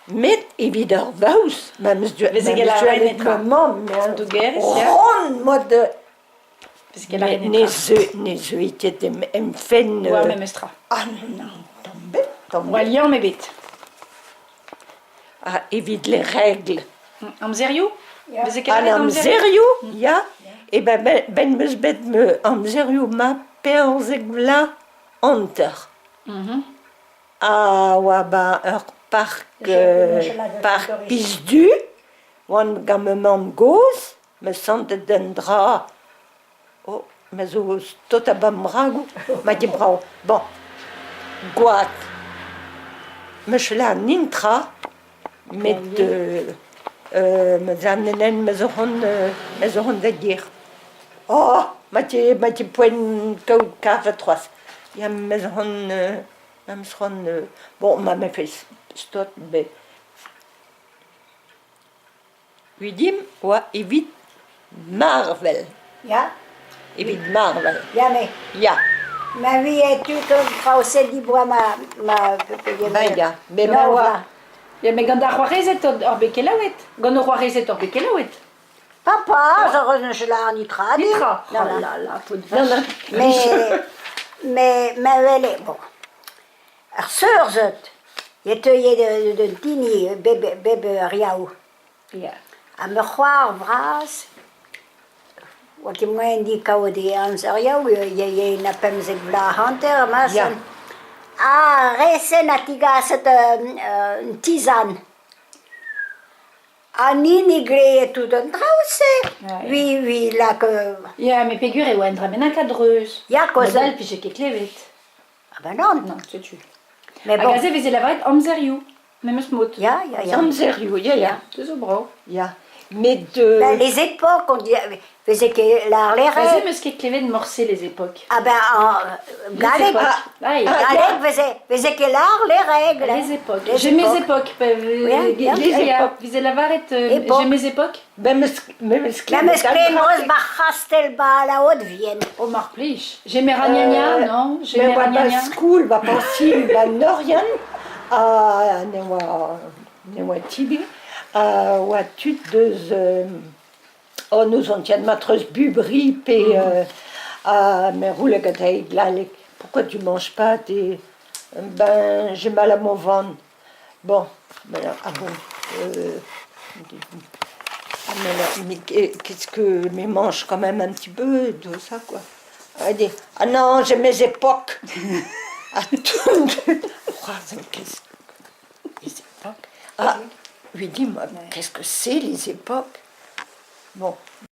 Met evit ar vaouez, ma 'm eus Veze ket lavaret netra. ma mamm, mais Dougerez, ya. ront mod Veze ket lavaret ne netra. zeu ne zeuit ket em em fenn. Oa memes tra. Ah non, tamm bet, tamm Oa bet. liamm ebet. Ah, evit les règles. Amzerioù? Veze ket An lavaret amzerioù? amzerioù, ya. E ben ben 'm eus bet ma amzerioù ma 14 vloaz hanter. A oa 'ba ur park park Pizdu, oan gant ma mamm-gozh, 'ma santet un dra, oh me zo stot a-benn bragoù, ma ket brav. Bon, gwad, 'meus lâret netra, met ma zan ma zo c'hoant ma zo c'hoant da gêr. Oh, ma ket ma ket poent kaout kavet c'hoazh. Ya, ma zo c'hoant ma 'meus c'hoant bon ma 'mefe stot bet. Udim oa evit marvel. Ya. Evit marvel. Ya, mais. Ya. Ma vi tud traoù-se diboa ma ma Ben ya, met ma oa. Ya, met gant ar c'hoarezed oc'h bet kelaouet. Gant ho c'hoarezed oc'h bet kelaouet. Papa, zo eus neus nitra dit. Nitra. Non, Oh non. là là, paotr Non, non. Mais, mais, ma wele, bon. Ar seurzed, e teuie d'un tini bep, bep ar yaou. Ya. Ha ma c'hoar vras, oa ket moaien dit kaout e amzer yaou, e na 15 vloaz hanter ma Ar re-se 'na degaset un tizan. An hini graet tout an traoù-se. Oui, oui, lak... Ya, met peogwir e oa un dra bennak a-dreuz. Ya, koz... Mod all 'pije ket klevet. Ah ben non. Non, setu. Mais Hag bon. aze e veze lavaret amzerioù, memes mod. Ya, ya, ya. Amzerioù, ya, ya. Se zo brav. Ya. Met Ben, les époques, on dit, veze ket lâret. Aze 'meus ket klevet morse les époques. Ah ben, en galleg, Ah, ya. galleg veze, veze ket lâr les règles. Les époques. Les J'ai mes époques. époques. Oui, ya, les époques. Veze lavaret Époque. j'ai mes époques. Ben meus meus Memes klemm eus ma c'hastell 'ba la Haute-Vienne. Oh mar plij. J'ai mes ragnagnas, non? J'ai Me mes oa ba ragnagnas. skoul, ba Pañsil, ba Norian, ha ne oa ne oa tibi, ha oa tud deus oh n'ouzon ket ma treuz Bubri pe ha me roule gant galleg. Pourquoi tu manges pas tes... Ben j'ai mal à mon ventre. Bon, ben ah bon ah mais mais qu'est-ce que mais mange quand même un petit peu tout ça quoi. Elle dit ah non j'ai mes époques. Ah qu'est-ce les époques. Ah lui dis moi qu'est-ce que c'est les époques? Bon.